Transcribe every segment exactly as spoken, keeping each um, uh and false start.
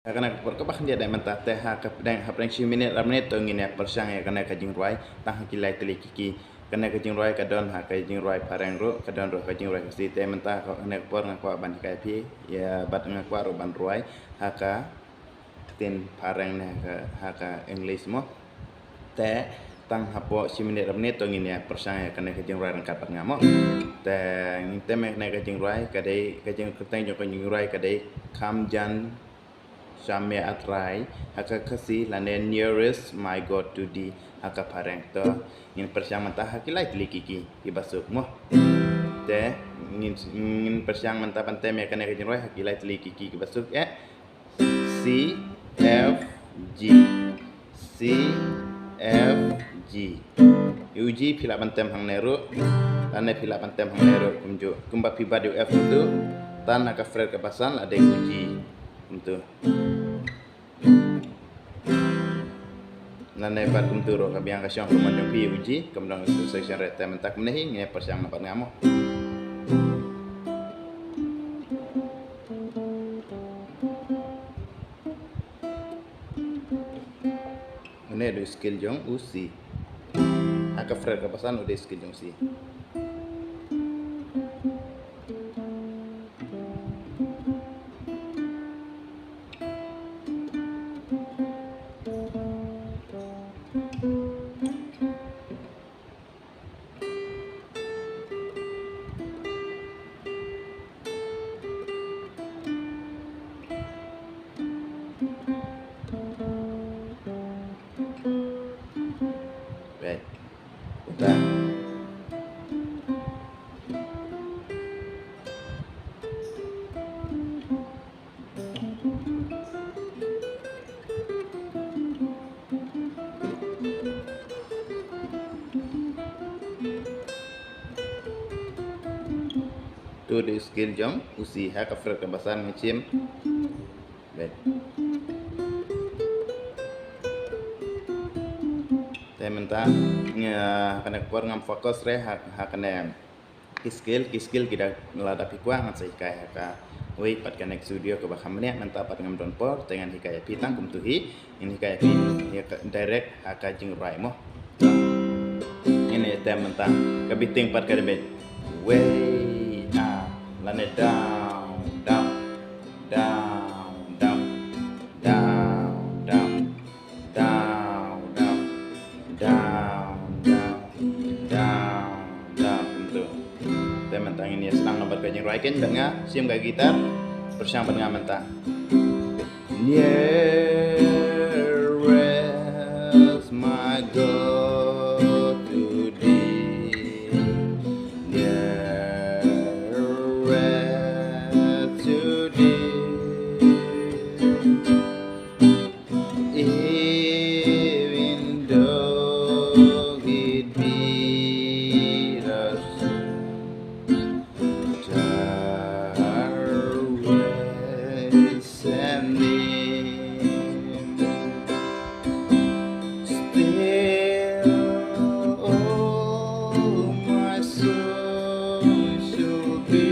Ha kane ka por kaba khyndiat mynta te ha ka pdeng, ha pdeng shi minit ar minit to ngin ïa pyrshang ïa kane ka jingrwai tang ha ki lai tylli ki key. Kane ka jingrwai ka don ha ka jingrwai phareng ruh, ka don ruh ha ka jingrwai Khasi. Te mynta ha kane ka por nga kwah ban hikai ïa phi, ïa bad nga kwah ruh ban rwai ha ka ktien phareng ne ha ka, ha ka English mo. Te tang hapoh shi minit ar minit to ngin ïa pyrshang ïa kane ka jingrwai ryngkat bad nga mo. Te ngin tem ïa kane ka jingrwai ka dei, ka jingkyrteng jong ka jingrwai ka dei Kham Jan Sham Ïa Trai ha ka Khasi lane Nearest My God to Thee ha ka phareng. To ngin pyrshang mynta ha ki lai tylli ki key kiba suk mo. Te ngin, ngin pyrshang mynta ban tem ïa kane ka jingrwai ha ki lai tylli ki key kiba suk eh. C, F, G. C, F, G. U G phi lah ban tem hangne ruh, lane phi lah ban tem hangne ruh kumjuh. Kumba phi bat u F kumtu, tang ha ka fret kaba san la dei u G kumtu. Lane bat kumtu ruh ka biang ka shong kumne jong phi u G, kumno section rate mynta kumne hi ngin pyrshang na bad nga mo. Une u dei u scale jong u C. Ha ka fret kaba san u dei u scale jong u C. Right. Uta. Tu dei u scale jong u C ha ka fret kaba san ngi chim. Bad te mynta nga kane ka por ngam focus re ha, ha kane ki scale, ki scale ki da la dap hi kwah ngan sa hikai ha kawei pat kane ka studio kaba kham bniah. Mynta pat ngam don por te ngan hikai ïa phi tang kumtu hi. Ngin hikai ïa phi ïa ka direct ha ka jingrwai mo. Ngin ïa tem mynta ka beating pat ka dei bad way up lane down, down, down, down, down, down, down, down, down, down, down, down. Kumtu. Te mynta ngin ïa sdang na bad ka jingrwai keiñ bad nga, shim ka guitar, pyrshang bad nga mynta. Nearest my God to thee, nearest to thee, even though it be the darkest evening, still, oh, my soul shall be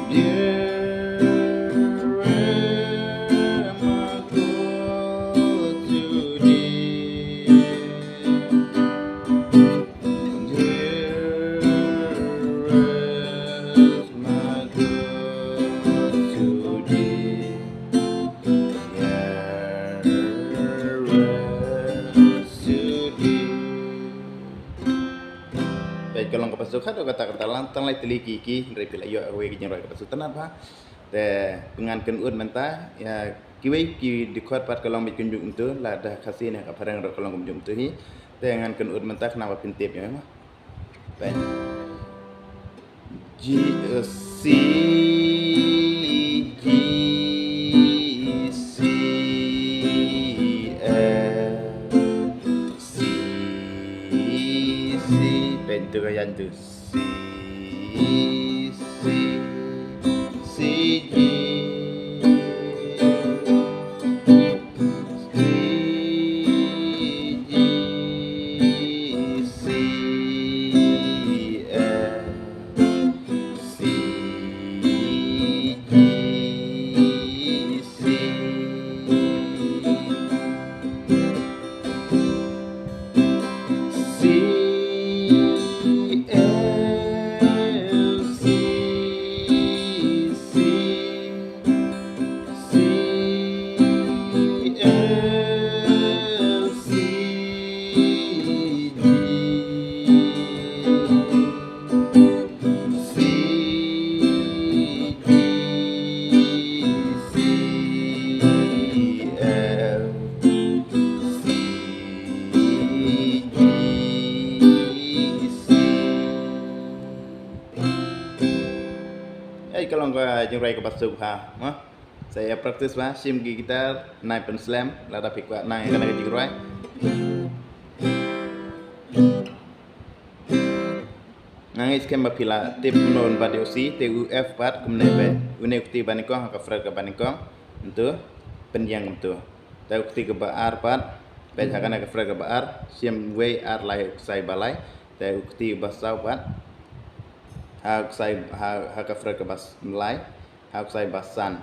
near, my God, to thee. Nearest my God to thee. Nearest to thee. Peit ka long kaba suk haduh katta katta lang tang lai tylli ki key, hynrei phi la ïoh kawei ka jingrwai kaba suk tynnat bha. Te ngan kynnoh mynta ïa kiwei ki dei chord pat ka long beit kumjuh kumtu, lada Khasi ne ka phareng ruh ka long kumjuh kumtu hi. Te ngan kynnoh mynta khnang ba phin tip ïa nga. Peit. G, eh, C, G, C, F, C, C. Peit tu ka ïan tu. C, C, C, G, C, G, C, F, C, G, C, Ka long ka jingrwai kaba suk ha, mo. Sa ïa practice ba, shim ki guitar, nai pynslem, lada phi kwah nang ïa kane ka jingrwai. Nga ngeit skhem ba phi la tip kumno ban bat ïa u C, te u F pat kumne beit. Une u kti ba nyngkong ha ka fret kaba nyngkong. Kumto, pynïeng kumto. Te u kti kaba ar pat, beit ha kane ka fret kaba ar, shim wei ar lai u ksai ba lai. Te u kti ba saw pat, ha u ksai, ha, ha ka fret kaba s-, lai, ha u ksai ba san.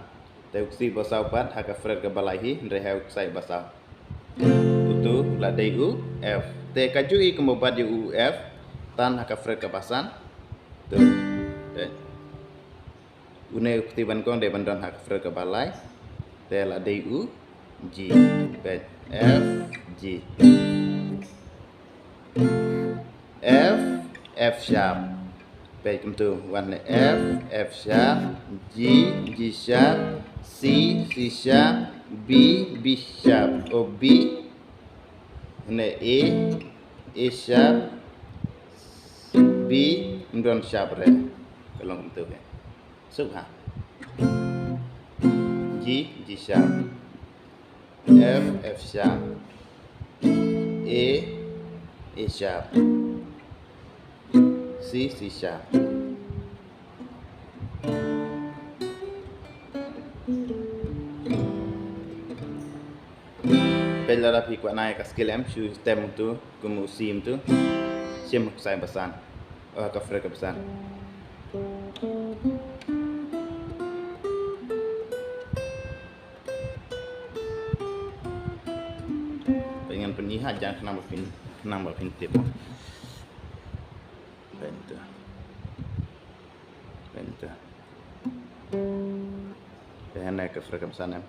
Te u kti ba saw pat, ha ka fret kaba lai hi, hynrei ha u ksai ba saw. Uto la dei u F. Te ka ju i kumba bat ïa u F, tang ha ka fret kaba san. To. Te. Une u kti ba nyngkong dei ban don ha ka fret kaba lai. Te la dei u G. Peit. F, G. F, F sharp. Peit kumto, wan ne F, F sharp, G, G sharp, C, C sharp, B, B sharp. O B, ne A, A sharp, B, ym don sharp re. Ka long kumto ke. Suk ha. G, G sharp. F, F sharp. A, A sharp. C, C sharp. Peit lada phi kwah nai ka scale em, shu tem tu, kum u C em tu. Shim ksai ba san. Oh, ka fret ka ba san. Pyngan pynïaid jan khnang ba phin, khnang ba phin tip. Pynta. Pynta. Pynta ka frequency em.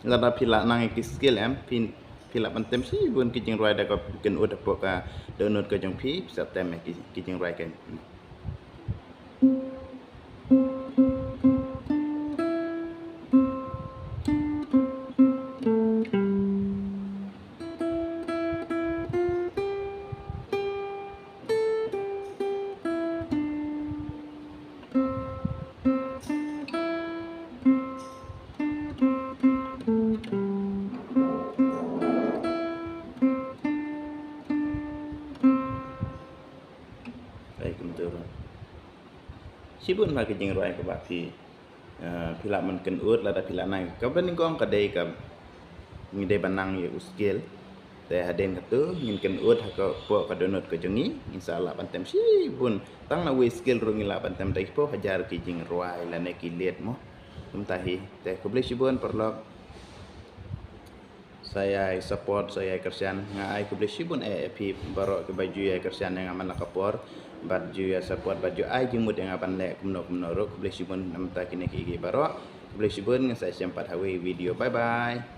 Lada phi lah nang ïa ki scale em, phi, phi lah ban tem shibun ki jingrwai da ka kynnoh hapoh ka dohnud ka jong phi, phi sa tem ïa ki, ki jingrwai ka. Ai, kumta ruh. Shibun ma ki jingrwai kaba phi, eh, phi lah ban kynnoh lada phi lah nang. Kaba nyngkong ka dei ka ngi dei ban nang ïa u scale. Te hadien kata ngin kynnoh ha ka poh ka dohnud ka jong ngi, ngin sa lah ban tem shibun. Tang na wei scale ruh ngi lah ban tem da ki phew hajar ki jingrwai lane ki liat mo. Kumta hi, te khublei shibun paralok. Sa ïai support, sa ïai kyrshan. Nga ai khublei shibun eh, eh, phi baroh kiba ju ïai kyrshan ïa nga man la ka por. Bad ju ïai support, bad ju ai jingmut ïa nga ban leh kumno kumno ruh. Khublei shibun namar kine kiei kiei baroh. Khublei shibun, ngin sa ïashem pat ha wei video. Bye bye.